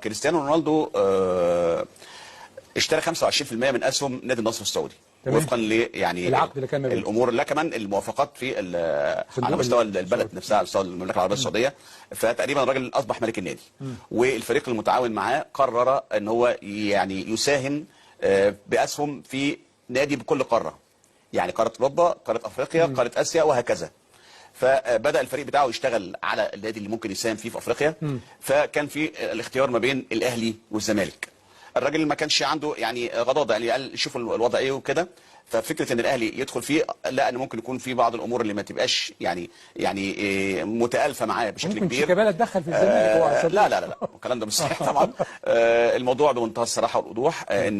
كريستيانو رونالدو اشترى 25% من اسهم نادي النصر السعودي. تمام. وفقا ل يعني العقد اللي كان ما بينهم. الامور، لا كمان الموافقات في صندوق على مستوى البلد السعودي. نفسها، على مستوى المملكة العربية السعوديه. فتقريبا الراجل اصبح ملك النادي، والفريق المتعاون معاه قرر ان هو يعني يساهم باسهم في نادي بكل قاره، يعني قارة اوروبا، قارة افريقيا، قارة اسيا، وهكذا. فبدا الفريق بتاعه يشتغل على النادي اللي ممكن يساهم فيه في افريقيا. فكان في الاختيار ما بين الاهلي والزمالك. الراجل ما كانش عنده يعني غضاضه، يعني قال شوفوا الوضع ايه وكده. ففكره ان الاهلي يدخل فيه، لا، ان ممكن يكون في بعض الامور اللي ما تبقاش يعني إيه متالفه معاه بشكل ممكن كبير. شيكابالا اتدخل في الزمالك هو عشان لا لا لا لا، الكلام ده مش صحيح طبعا. الموضوع بمنتهى الصراحة والوضوح، ان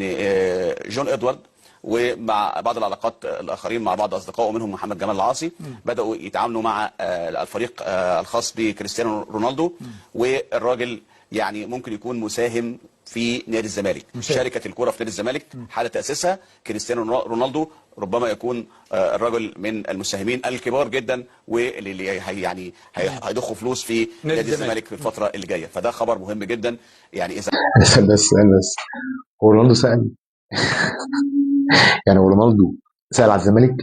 جون ادوارد ومع بعض العلاقات الاخرين مع بعض اصدقائه منهم محمد جمال العاصي بداوا يتعاملوا مع الفريق الخاص بكريستيانو رونالدو، والراجل يعني ممكن يكون مساهم في نادي الزمالك. مساهم. شركة الكره في نادي الزمالك حال تاسيسها كريستيانو رونالدو ربما يكون الرجل من المساهمين الكبار جدا، واللي يعني هيضخوا فلوس في نادي الزمالك. الزمالك في الفترة اللي جايه. فده خبر مهم جدا يعني اذا بس بس بس هو رونالدو سأل؟ يعني هو رونالدو سأل على الزمالك؟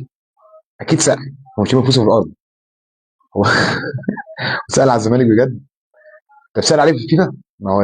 اكيد سأل، هو مش فلوسه في الارض. هو سأل على الزمالك بجد؟ طب سأل عليه في الفيفا؟ ما هو